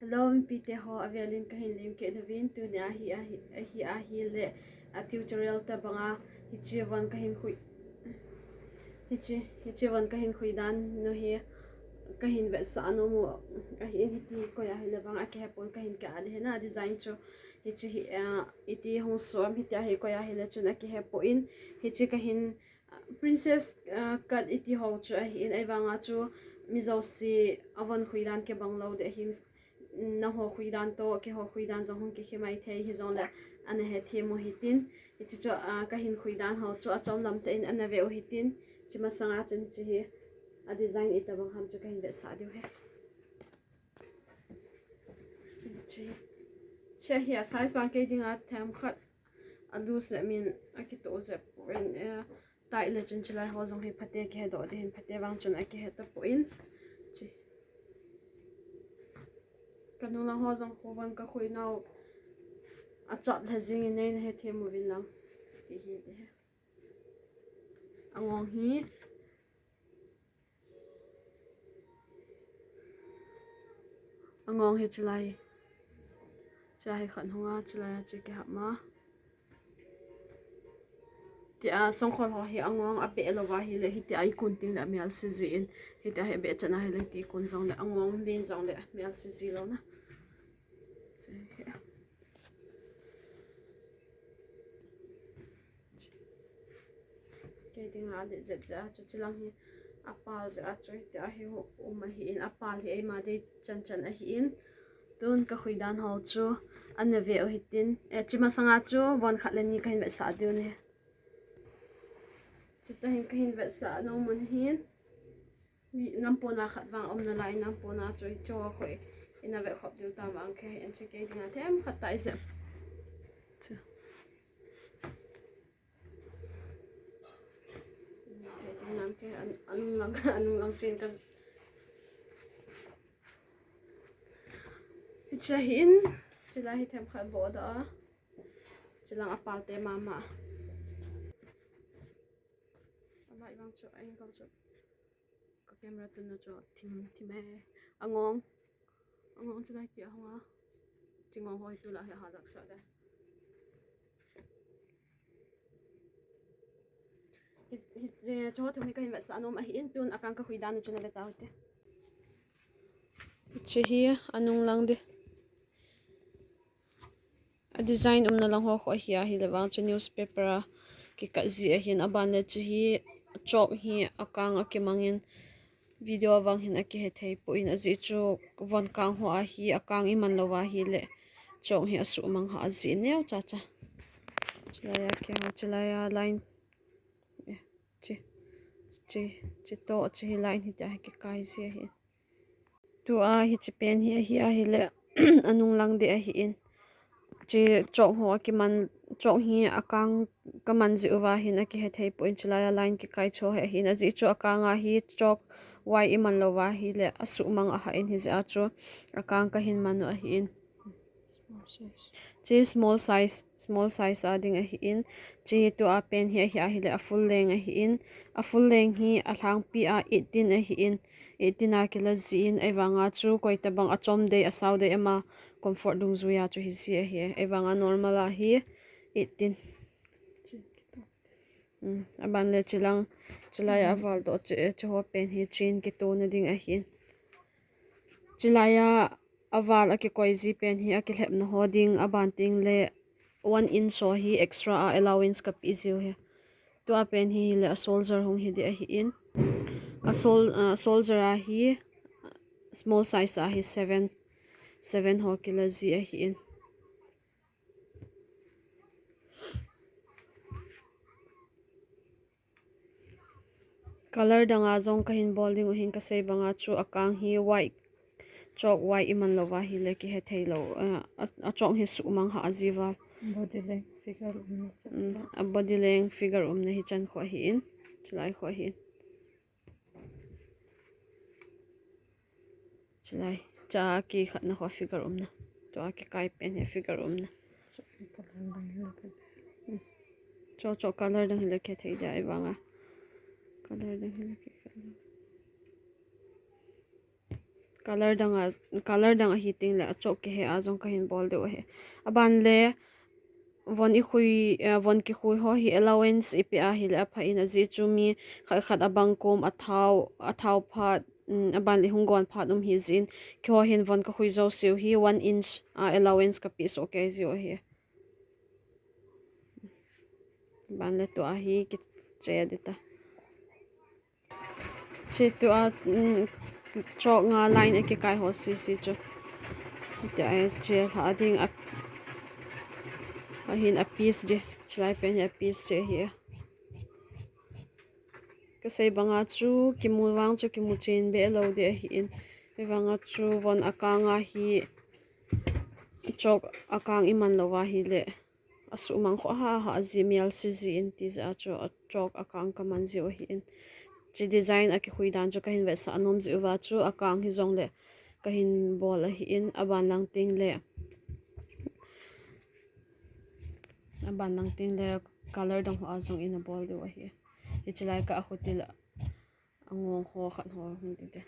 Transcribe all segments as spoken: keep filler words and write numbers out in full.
Hello, mipite ho, avelin kahin lemkeh uvin, tunia hi, ahi, ahi, ahile, a tutorial tabanga, hiche von kahin khui, hiche, hiche von kahin khui dan u hi, kahin vetsah nom u, ahin hiti koi ahile vang, akihepon kahin kah le hina, design chu, hiche hi, ah, iti hung som, hitia hi koi ahile chun akihepon, hiche kahin, Princess, ah, cut iti ho chu ahin, ahivanga chu mi jouse a von khui dan kibang lou ding ahin, nangho khui dan toh, keiho khui dan jong hung kikhe mai thei hijongle, ana hethem u hitin, hiche chu, ah, kahin khui dan ho chu achom lam tah in ana ve u hitin, hiche masanga chun hiche hi, a design itobang ham chu kahin vetsah diu ahi. Hiche, hiche hi a size vang kei dinga themkhat a loose le min akitoh jep pon, eh, tight le chun chulai ho jong hi phate kihedoh ding ahin, phate vang chun akihe tapon. Hiche. Kanung lang ho jong khovon kakhui nau achop lha jingin neina hethem uvin lang. Ti hi ti hi. Angong hi. Angong hi chulai. Chulai hi khat hunga, chulai a chu kihap ma. Tia songkhol ho hi angong abeh louva ahile, hitia ikun tengle amelse jin. Hitia hi abeh chan ahile, hiti ikun jongle angong len jongle amelse ji lou na. Kei dinga alet jep jeh a chu, chulang hi apal jeh a chu, hitia hi um ahin, apal hi eima dei chan chan ahin. Tun kakhui dan ho chu ana ve u hitin. Eh, hiche masanga chu von khat le ni kahin vetsah diu ahi. Chuti hin kahin vetsah nom u ahin. Nampona khat vang aum nalai, nampona chu hiche ho khu ina ve khop diu tam vang kei, hiche kei dinga themkhat tah ijep. Chu. Kei dinga kei, an, anung lang, anung lang chen ka. Hiche hin, chulai hi themkhat bohdoh a. Chulang apal te mama. Alai vang chu, a angle chu. Ka camera tun na chu thim, thim e. Angong. Angong chulai tia hunga. Chingong ho hi tulai hi ahalak sah de. Hi, hi, eh, chu thum hi kahin vetsah nom ahin, tun akang kakhui dan chu nave tau hite. Hiche hi anung lang ding. A design umna lang ho khu ahi, ahile vang chu newspaper a kikat ji ahin, aban le hiche hi chalk hi akang akimangin video a vang hin akihe thei pon, ajeh chu von kang ho ahi, akang iman louva ahile chalk hi asuhmang ha ajeh neo chacha. Chulai a kei ho, chulai a line, eh, hiche, hiche, hiche toh hiche hi line hitia hi kikai ji ahin. Tua hiche pen hi ahi, ahile anung lang ding ahin. Hiche chalk ho akiman, chalk hi akang kaman jeh uva hin akihe thei pon, chulai a line kikai chu hi ahin. Ajeh chu akang a hi chalk white iman louva ahile asuhmang ahan, hijeh a chu akang kahin man u ahin. Hiche small size, small size a ding ahin. Hiche tua pen hi ahi, ahile a full length ahin. A full length hi alhangpi a eighteen ahin. Eighteen a kila jin, ahivanga chu koi tabang achom dei, asao dei ama comfort dungjuiya chu hiji ahi. Ahivanga normal a hi eighteen. Um, aban le chulang, chulai a aval toh chu, chu ho pen hi chain kitona ding ahin. Chulai a aval akikoi ji pen hi akilhepna ho ding, aban tengle one inch ho hi extra a allowance kapeh jiu ahi. Tua pen hi le a soldier hung hi ding ahin. A sol-, a soldier a hi small size a hi seven, seven ho kila ji ahin. Color dang a jong kahin bol ding u hin, kasei banga chu akang hi white, chalk white iman louva ahile kihe thei lou, a, a, a chalk hi suhmang ha aji val. Body length figure umna chan. Um, a body length figure umna hi chan khu ahin, chulai khu ahin. Chulai, cha kikhatna khu figure umna. Tua kikai pen hi figure umna. Cho, cho color dang hile kithei dia ahivanga. Color dang hile kithei. Color dang a, color dang ahi teng le achok kihe a jong kahin bol diu ahi. Aban le von ikhui, eh, von kikhui ho hi allowance ipi ahile apha in, ajeh chu mi khat khat abang kom athao, athao phat, um, aban le hung gon phat um hi jin, keiho hin von kakhui jouse u hi one inch, ah, allowance kape soh kei jiu ahi. Aban le tua hi kiche ding ta. Hiche tua, um, chalk nga line akikai ho sese chu. Hitia hiche lha ding a, ahin a piece ding. Chulai pen hi a piece che hi. Kasei banga chu kimu vang chu kimu chen be lou ding ahin. Hivanga chu von akang a hi chalk akang iman lou va hile asuhmang kho ha ha ji, mial si jin ti jeh a chu a chalk akang kaman jiu ahin. Hiche design a kikhui dan chu kahin vetsah nom jiu va chu akang hijongle kahin bol ahin, aban lang teng le, aban lang teng le color dang ho a jong ina bol diu ahi. Hiche lai ka a khuti le angong ho khat ho hung ti te.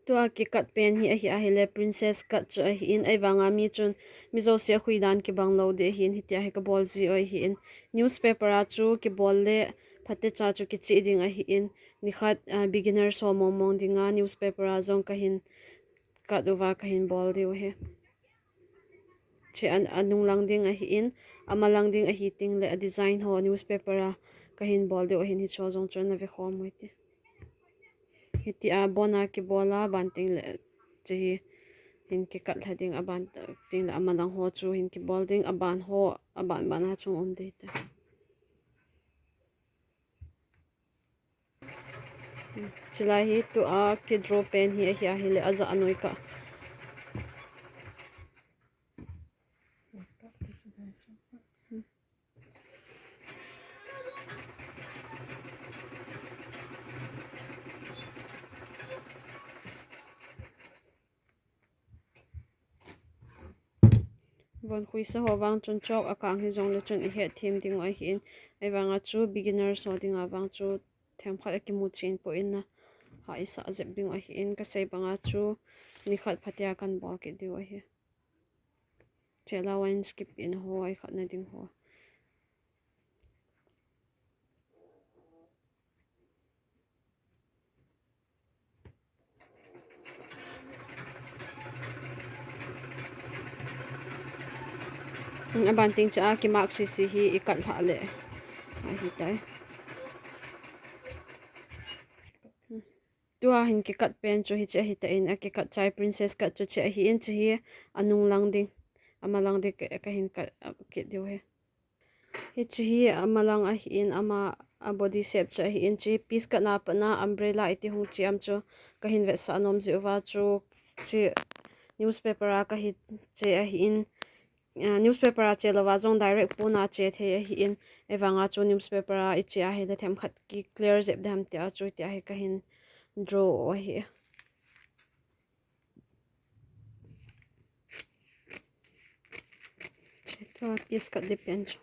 Tua kikat pen hi ahi ahile princess cut chu ahin, ahivanga mi chun mi jouse a khui dan kibang lou ding ahin, hitia hi kabol jiu ahin. Newspaper a chu kibol le phatecha chu kicheh ding ahin, nikhat, ah, beginners ho mong mong dinga newspaper a jong kahin cut uva kahin bol diu ahi. Hiche a, anung lang ding ahin, ama lang ding ahi teng le a design ho newspaper a kahin bol diu ahin, hicho jong chu ana ve khom u hite. Hitia bon a kibol a, aban teng le hiche hi hin kikat lha ding, aban teng le ama lang ho chu hin kibol ding, aban ho, aban ban a chung um ding te. Chulai hi tua kidraw pen hi ahi ahile ajah anoi ka. Von khuisa ho vang chun chalk akang hijongle chun ihet them diu ahin, ahivanga chu beginners ho dinga vang chu themkhat akimu chen poi na, ha isah jep diu ahin, kasei banga chu nikhat phatea kan bol kit diu ahi. Hiche allowance kipehna ho, ikhatna ding ho. Aban teng cha a kimark sese hi ikat lhah le ahitai. Tua hin kikat pen chu hiche ahitan, akikat chai princess cut chu hiche ahin, hiche hi anung lang ding, ama lang ding ka, kahin kat, ah, kit diu ahi. Hiche hi ama lang ahin, ama a body shape chu ahin, hiche piece katna patna umbrella iti hung che am chu kahin vetsah nom jiuva chu hiche newspaper a kahin che ahin, ah, newspaper a che louva jong direct pona che thei ahin, ahivanga chu newspaper a iche ahile themkhat ki clear jep ding ham tia chu tia hi kahin draw u ahi. Hiche tua piece kat ding pen chu.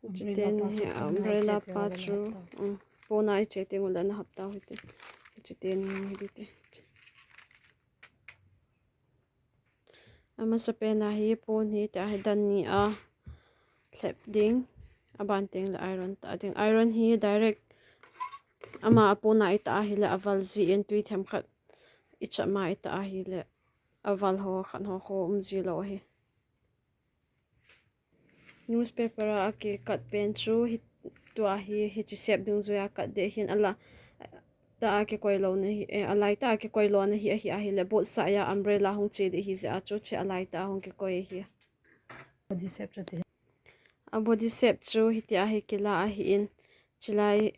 Hiche teni hi umbrella pa chu, um, pona iche teng uleh ana hap tau hite. Hiche teni hi ding te. Amasapen a hi pon hi tia hi dan ni a lhep ding, aban teng le iron tah ding. Iron hi direct ama a pona itah ahile aval jin tui themkhat ichap ma itah ahile aval ho khat ho kho um ji lou ahi. Newspaper a akikat pen chu hi, tua hi, hiche shape dungjuia kat ding ahin, ala tah a kikoi louna hi, eh, alai tah a kikoi louna hi ahi, ahile both side a umbrella hung che ding ahi jeh a chu hiche alai tah a hung kikoi ahi. Body shape chu ti. A body shape chu hitia hi kila ahin, chulai,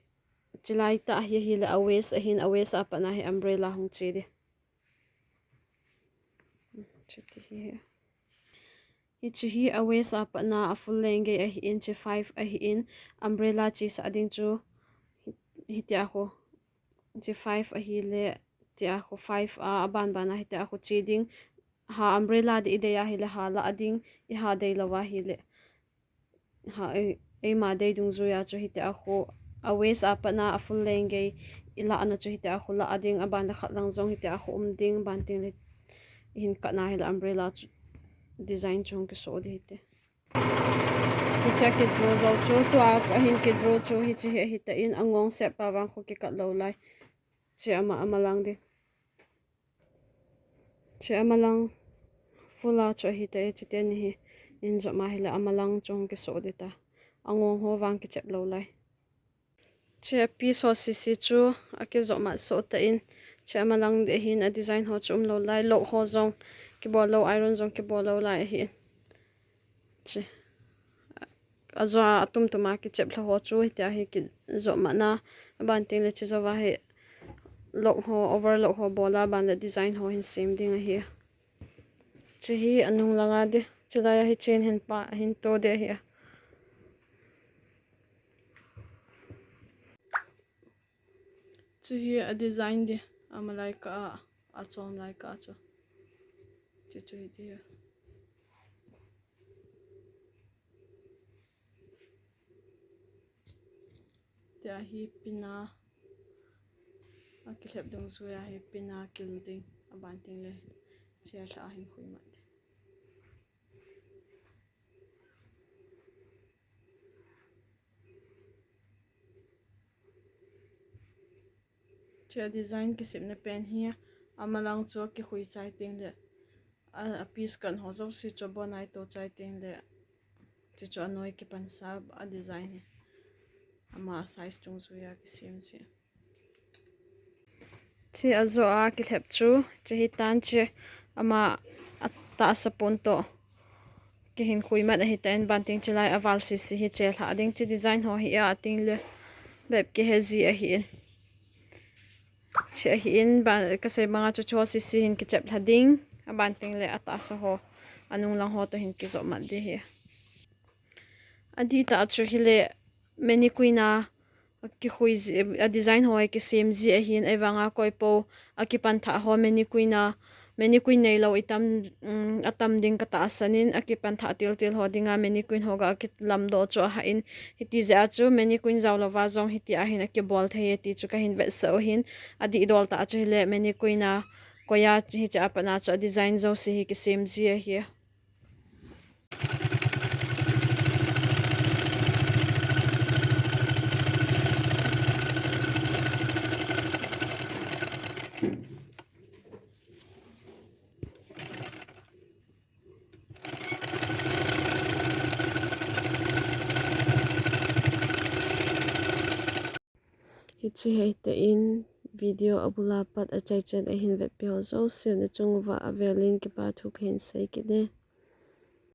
chulai tah hi ahile a waist ahin, a waist a patna hi umbrella hung che ding. Chuti hi. Hiche hi a waist a patna a full length gei ahin, hiche five ahin, umbrella chesah ding chu hi, hitia khu, hiche five ahile, tia khu five a, aban ban a hitia khu che ding, Ha umbrella ding idei ahile ha lah ding, iha dei lou ahile. Ha, ei, eima dei dungjuiya chu hitia khu, a waist a patna a full length gei ilahna chu hitia khu lah ding, aban le khat lang jong hitia khu um ding, aban tengle ihin katna hile umbrella chu design chu hung kisoh ding hite. Hiche kidraw jou chu, tua ahin kidraw chu hiche hi ahitan, angong sep pa vang khu kikat lou lai. Hiche ama, amalang ding. Hiche amalang full a chu ahitan, hiche teni hi ihin jop ma hile amalang chu hung kisoh ding ta. Angong ho vang kichep lou lai. Hiche a piece ho sese chu akijop mat soh tan, hiche amalang ding ahin, a design ho chu umlou lai, lock ho jong kibol lou, iron jong kibol lou lai ahin. Hiche ajoa atum tuma kichep lha ho chu hitia hi kijop matna, aban tengle hiche jouva hi lock ho, overlock ho bol a, aban le design ho hin sem ding ahi. Hiche hi anung langa ding, hiche laiya hi chain hin pa, hin to ding ahi. Hiche hi a design ding, ama lai kah a, achom lai kah chu. Hiche chu hiti hi. Hitia hi pin a, akilhep dungjuiya hi pin a kil ding, aban tengle hichea lhah a hin khui mat ding. Hiche design kisepna pen hi, amalang chu akikhui chai tengle, a, a piece kan ho jouse chu abonai to chai tengle, hiche chu anoi kipansa a design hi. Ama size dungjuiya kisem chu. Hiche ajoa kilhep chu, hiche hitan hiche ama atahsa pon toh kihin khui mat ahitan, aban tengle hiche lai aval sese hi hiche lhah ding, hiche design ho hi a tengle bep kihe ji ahin. Hiche ahin, ban, kasei banga chu hiche ho sese hin kichep lha ding, aban tengle atahsa ho, anung lang ho toh hin kijop mat ding ahi. Adihtah chu hile mannequin a kikhui ji, a design ho hi kisem ji ahin, ahivanga koipo akipan thah ho mannequin a, mannequin neilou itam, um, atam ding katahsan in, akipan thah tiltil ho dinga mannequin ho ga akilamdoh chu ahah in, hiti jeh a chu mannequin jao louva jong hitia hin akibol thei e ti chu kahin vetsah u ahin, adihdol tah chu hile mannequin a koiya hichea patna chu a design jouse hi kisem ji ahi. Hiche hi ahitan, video abula pat achaichan ahin vetpi ho jouse nachung uva avelin kipa thu kahin sei kit e.